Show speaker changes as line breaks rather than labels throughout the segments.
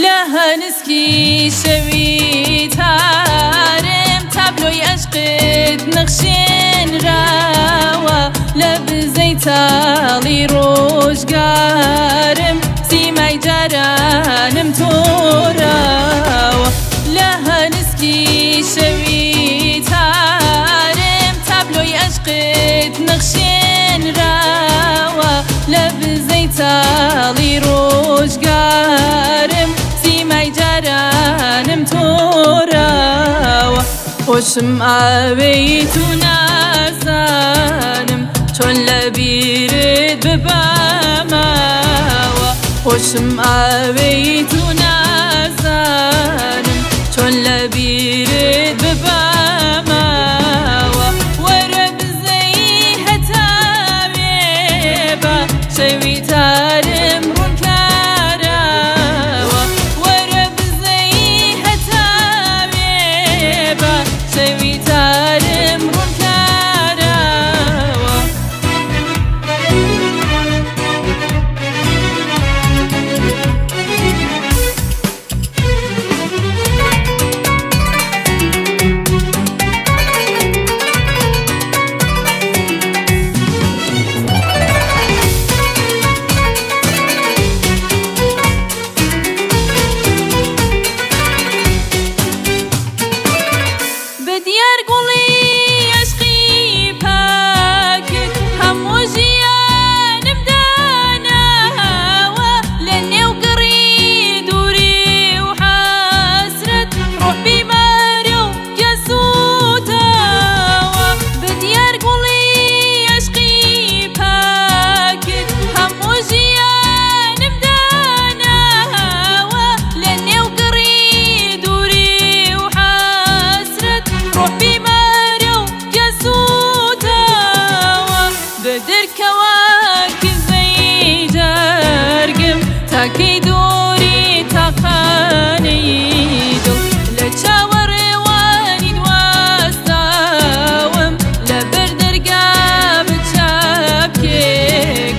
لە هەنسکی شەوی تارم تابلۆی ئەشقت نەخشێنراوە لە بزەی تاڵی ڕۆژگارم سیمای جارانم تۆراوە لە هەنسکی شەوی تارم تابلۆی ئەشقت نەخشێنراوە لە بزەی تاڵی ڕۆژگارم سیمای جارانم تۆراوە خۆشم ئاوێیت و نازانم چۆن لە بیرت ببەمەوە خۆشم ئاوێیت و نازانم چۆن لە بیرت ببەمەوە وەرە بزەی هەتاوێ بە شەوی تارم ڕوونکارەوە وەرە بزەی هەتاوێ بە شەوی تارم ڕوونکارەوە. بە دیار گوڵی عەشقی پاکت هەموو ژیانم داناوە لە نێو گڕی دووری و حەسرەت ڕۆح بیمارە و گیا سووتاوە بە دیار گوڵی عەشقی پاکت هەموو ژیانم داناوە لە نێو گڕی دووری و حەسرەت ڕۆح بیمارە و گیا سووتاوە بە دەرکەوە کزەی جەرگم تاکەی دووری تاقانەی دڵ لە چاوەڕێوانی دواستاوم لەبەر دەرگا بچاپکێک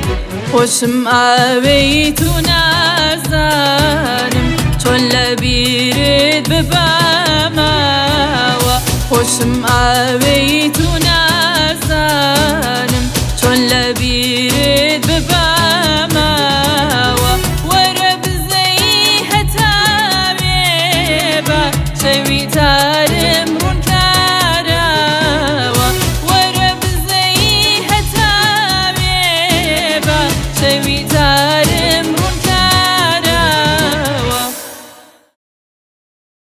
خۆشم ئاوێیت و نازانم چۆن لە بیرت ببەمەوە خۆشم ئاوێیت و نازانم چۆن لە بیرت ببەمەوە وەرە بزەی هەتاوێ بە شەوی تارم ڕوونکارەوە وەرە بزەی هەتاوێ بە شەوی.